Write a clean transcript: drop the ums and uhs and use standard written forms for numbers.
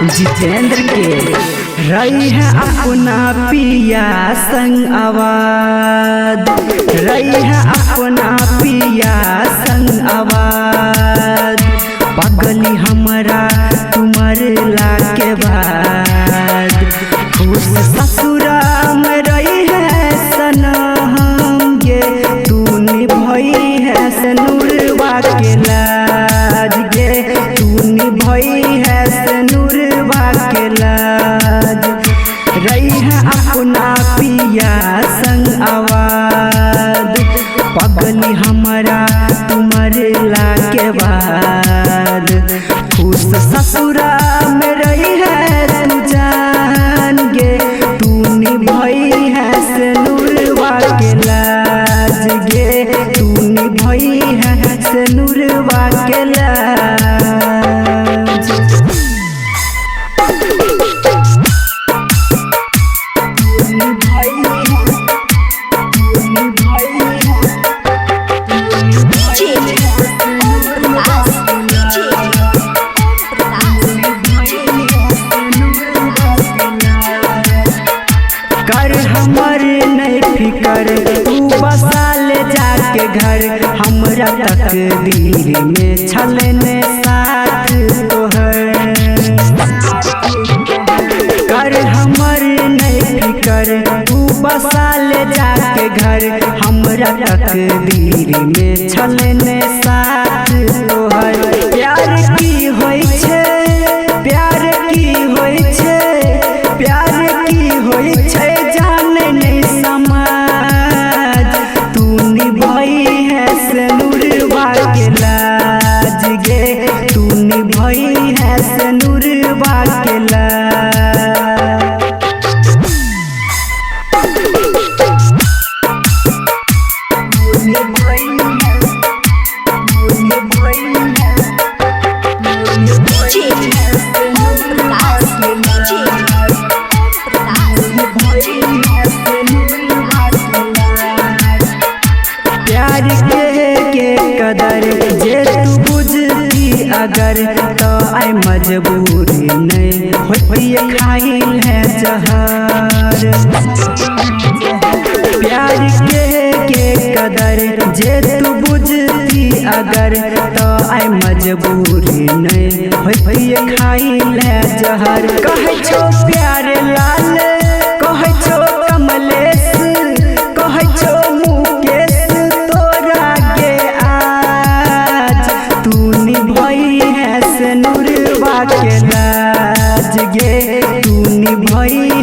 जितेंद्र के रही है अपना पिया संग आवाज, रही है अपना पिया संग आवाज। पगली हमरा तुम्हार ला के बाद खुश ससुरा में रही है सनम गे, तू निभई है सनुरवा के लाज गे, तू निभई है सनुरवा के लाज। रही है अपना पिया संग आवाज, पगली हमरा तुम्हार ला के बाद खुश ससुरा में रही है तू जान गे, तू निभई है सनुरवा के लाज गे, तू निभई है सनुरवा के लाज। DJ Om Prakash, DJ Om Prakash, DJ कर हमर नहीं फिकर, तू बसा ले जाके घर, हमरा तकदीर में छलने साथ तोहर। कर हमर नहीं फिकर, तू बसा ले जाके घर, हमरा तकदीर में छलने साथ तोहर। प्यार की होइ छै, प्यार की होइ छै, प्यार की होइ छै जाने नहीं समाज, तू निभई है सनुरवा के लाज गे, तू निभई है सनुरवा के लाज। Om Prakash, DJ Om Prakash, DJ प्यार के कदर जे तू बुझती अगर, तो आई मजबूरी नहीं होती खाइल है जहर। प्यार के कदर जे तू बुझती अगर, तो आई मजबूरी नहीं होती खाइल है जहर। कहै छो प्यार लाल, कहै छो कमलेश, कहै छो मुकेश तोरा के आज, तू निभई है सनुरवा के लाज गे, तू निभई